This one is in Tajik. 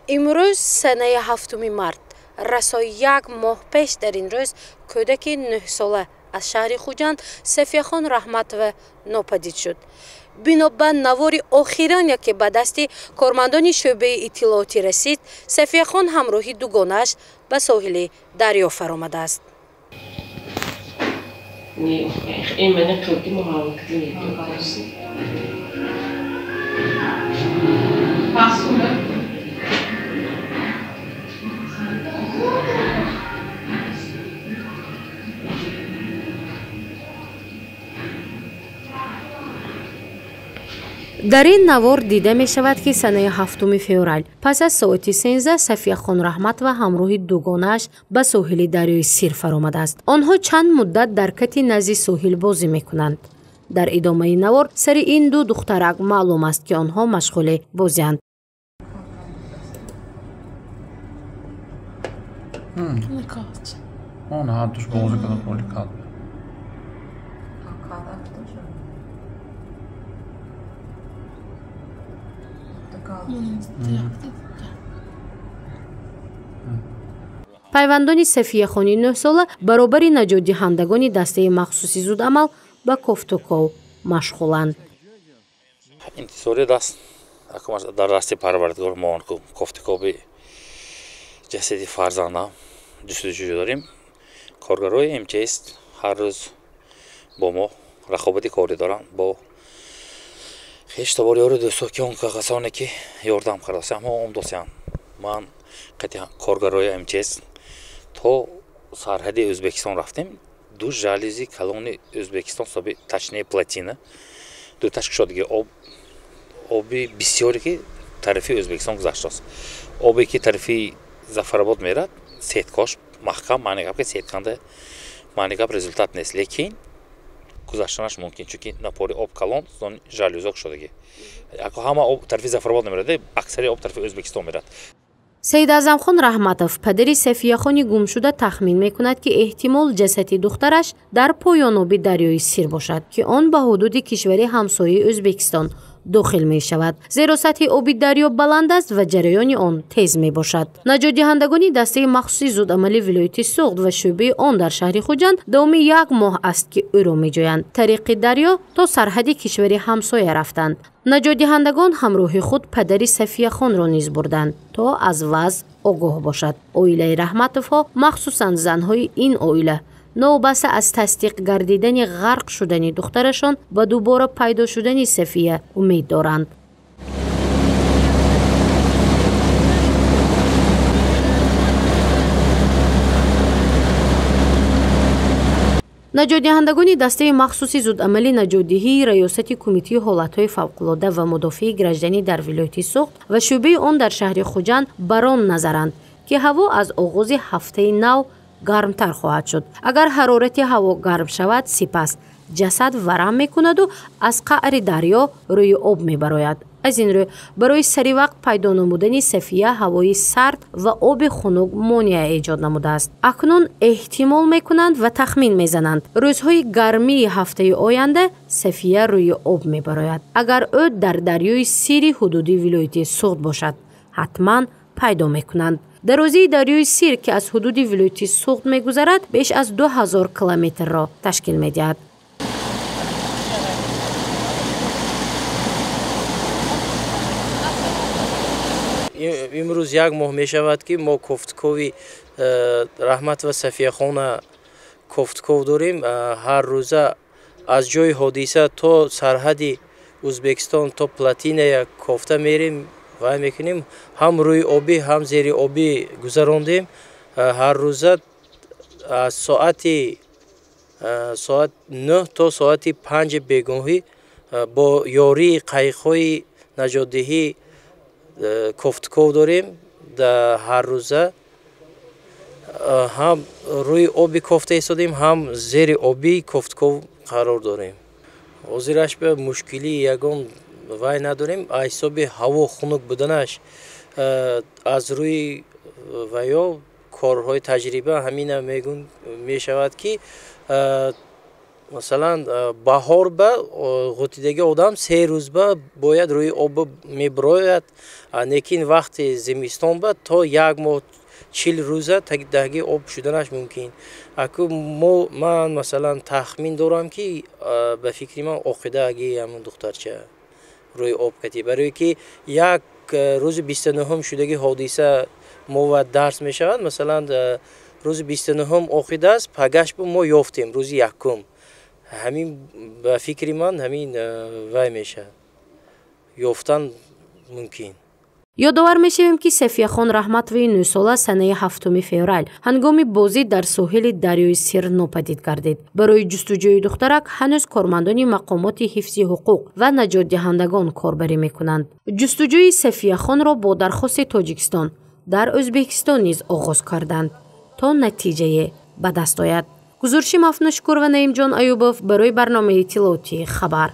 Имрӯз санаи 7 март, расо як моҳ пеш дар ин рӯз кӯдаки 9-сола аз шаҳри Хуҷанд Сафияхон Раҳматова нопадид шуд. Бино ба навори охироне, ки ба дасти кормандони шӯъбаи иттилоотӣ расид, Сафияхон ҳамроҳи дугонааш ба соҳили дарё фаромадааст. Дар ин навор дида мешавад, ки санаи 7 феврал пас аз соати 13 Сафияхон Раҳматова ҳамроҳи дугонааш ба соҳили дарёи Сир фаромадааст. Онҳо чанд муддат дар кати назди соҳил бозӣ мекунанд. Дар идомаи навор сари ин ду духтарак маълум аст, ки онҳо машғули бозианд. Пайвандони Сафияхони 9-сола баробари наҷотдиҳандагони дастаи махсуси зудамал ба кофтуков машғуланд. Интизори даст дар дасти Парвардигор мо кофтукови ҷасади фарзандам ҷустуҷӯ дорем. Коргарои МЧС ҳар рӯз бо мо рақобати корӣ доранд, бо хештобор ёру дӯсто, ки он касоне ки ёрдам кардасиям, ҳама омдосиям. Ман қати коргарои МЧС то сарҳади Ӯзбекистон рафтем. Ду жалюзи калони Ӯзбекистон, соби точнее плотина, дуташ кушодиги оби бисёре ки тарафи Ӯзбекистон гузаштааст. Обе ки тарафи Зафаробод мерад, сеткош маҳкам, маъни гап ки сетканда маъни гап результат нест, лекин гузаштанаш мумкин, чунки напори об калон, жалюзо кушодагӣ. Ҳама об тарафи Зафаробод намерад, аксари об тарафи Ӯзбекистон мерад. Саидазамхон Раҳматов, падари Сафияхони гумшуда, тахмин мекунад, ки эҳтимол ҷасади духтараш дар поёноби дарёи Сир бошад, ки он ба ҳудуди кишвари ҳамсояи Ӯзбекистон дохил мешавад, зеро сатҳи оби дарё баланд аст ва ҷараёни он тез мебошад. Наҷотдиҳандагони дастаи махсуси зудамали вилояти Суғд ва шӯъбаи он дар шаҳри Хуҷанд давоми як моҳ аст, ки ӯро меҷӯянд. Тариқи дарё то сарҳади кишвари ҳамсоя рафтанд. Наҷотдиҳандагон ҳамроҳи худ падари Сафияхонро низ бурданд, то аз вазъ огоҳ бошад. Оилаи Раҳматовҳо, махсусан занҳои ин оила, новобаста аз тасдиқ гардидани ғарқ шудани духтарашон ва дубора пайдо шудани Сафия умед доранд. Наҷотдиҳандагони дастаи махсуси зудамали наҷотдиҳии Раёсати Кумитаи ҳолатҳои фавқулода ва мудофиаи гражданӣ дар вилояти Суғд ва шӯъбаи он дар шаҳри Хуҷанд бар он назаранд, ки ҳаво аз оғози ҳафтаи нав гармтар хоҳад шуд. Агар ҳарорати ҳаво гарм шавад, сипас ҷасад варам мекунаду аз қаъри дарё рӯи об мебарояд. Аз ин рӯ барои саривақт пайдо намудани Сафия ҳавои сард ва оби хунук монеа эҷод намудааст. Акнун эҳтимол мекунанд ва тахмин мезананд, рӯзҳои гармии ҳафтаи оянда Сафия рӯи об мебарояд. Агар ӯ дар дарёи Сири ҳудуди вилояти Суғд бошад, ҳатман пайдо мекунанд. Дарозии дарёи Сир, ки аз ҳудуди вилояти Суғд мегузарад, беш аз 2000 километрро ташкил медиҳад. Имрӯз як моҳ мешавад, ки мо кофтукови Раҳматова Сафияхона кофтуков дорем. Ҳар рӯза аз ҷои ҳодиса то сарҳади Ӯзбекистон, то плотиная кофта мерем, вай мекунем. Ҳам рӯи обӣ, ҳам зери обӣ гузарондем. Ҳар рӯза аз соат 9 то соати 5 бегоҳӣ бо ёрии қайиқҳои наҷотдиҳӣ кофтуков дорем. Ҳар рӯза ҳам рӯи оби кофта истодем, ҳам зери обӣ кофтуков қарор дорем. Ҳозираш ба мушкилӣ ягон вай надорем. Аз ҳисоби ҳаво хунук буданаш, аз рӯи ваё корҳои таҷриба ҳамина мегӯн мешавад, ки Масалан, баҳор ба ғутидаги одам 3 рӯз ба бояд рӯи об мебирояд, лекин вақти зимистон ба то як моҳ 40 рӯза таги об шуданаш мумкин. Аку мо, ман, масалан, тахмин дорам, ки ба фикри ман оқидаги ҳамун духтарча рӯи об катӣ, барое ки як рӯзи 29-ум шудаги ҳодиса мо ва дарс мешавад. Масалан, рӯзи 29-ум оқидааст, пагаш бу мо ёфтем рӯзи якум. Ҳамин, ба фикри ман, ҳамин вай мешавад, ёфтан мумкин. Ёдовар мешавем, ки Сафияхон Раҳматоваи 9-сола санаи 7 феврал ҳангоми бозӣ дар соҳили дарёи Сир нопадид гардид. Барои ҷустуҷӯи духтарак ҳанӯз кормандони мақомоти ҳифзи ҳуқуқ ва наҷотдиҳандагон корбарӣ мекунанд. Ҷустуҷӯи Сафияхонро бо дархости Тоҷикистон дар Ӯзбекистон низ оғоз карданд, то натиҷае ба даст ояд. Гузориши Мафнушкур ва Наимҷон Аюбов барои барномаи иттилоотии «Хабар».